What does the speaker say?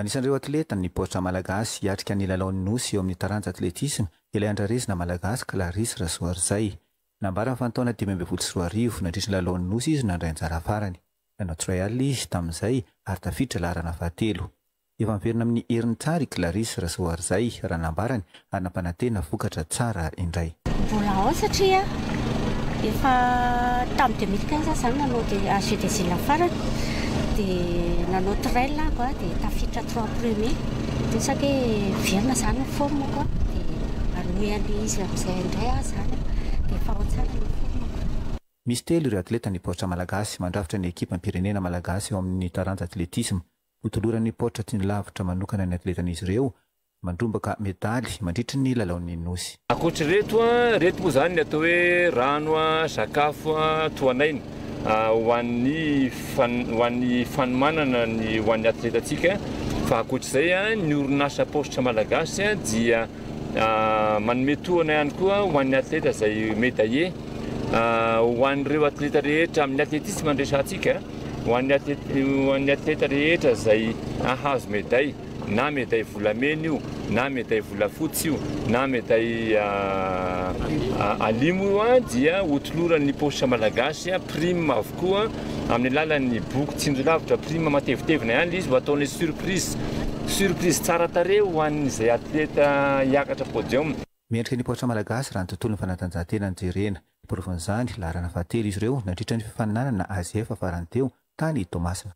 Anisan'ireo atleta ny baoritra malagasy hiatrika ny lalaon'ny Nosy eo amin'ny taranja atletisma ilay andrarezina malagasy Clarisse Rasoarizay. Nambarany fa ny taona 2015 nandritra ny lalaon'ny Nosy izy no nandray anjara farany. Nanao trial izy tamin'izay ary tafiditra laharana fahatelo. Efa miverina amin'ny heriny tsara i Clarisse Rasoarizay, raha nambarany, ary nampanantena vokatra tsara indray. Mbola ao satria efa tamin'ny 2015 aho izany nanao Jeux des Îles farany dia nanao trail aho dia tafiditra trois premiers dia saika hoe miverina izany ny forme-ko dia hanohy an'ilay izy amin'izay indray aho izany dia efa ao tsara ny forme-ko. Misy telo ireo atleta ny baoritra malagasy mandrafitra ny ekipam-pirenena malagasy eo amin'ny taranja atletisma. Hotoloran'ny paotra tsindry lavitra manokana ny atletan'izy ireo mandrombaka medaly mandritry ny lalaon'ny Nosy. Ankoatr'ireto, ireto moa izany ny atao hoe rano, sakafo, tohan'aina ho an'ny ho an'ny fanomanana ny ho an'ny atletantsika. Fa ankoatr'izay, ny orinasa paositra malagasy dia manome tohana ihany koa ho an'ny atleta izay médaillé, ho an'ireo atleta rehetra amin'ny atletisme no resahantsika. Ho an'ny ho an'ny atleta rehetra izay hahazo meday, na meday volamena io, na meday volafotsy io, na meday alimo io dia hotoloran'ny Paositra Malagasy prime avokoa amin'ny alalan'ny boky tsinjo lavitra, prime matevitevina ihany ilay izy, ho ataonay surprise, surprise tsara tarehy ho an'izay atleta hiakatra podium. Mendrika ny paositra malagasy raha ny tontolon'ny fanatanjahantena no jerena. Porofon'izany, laharana fahatelo izy ireo nandritra ny fifaninanana AZF farany teo tany Toamasina.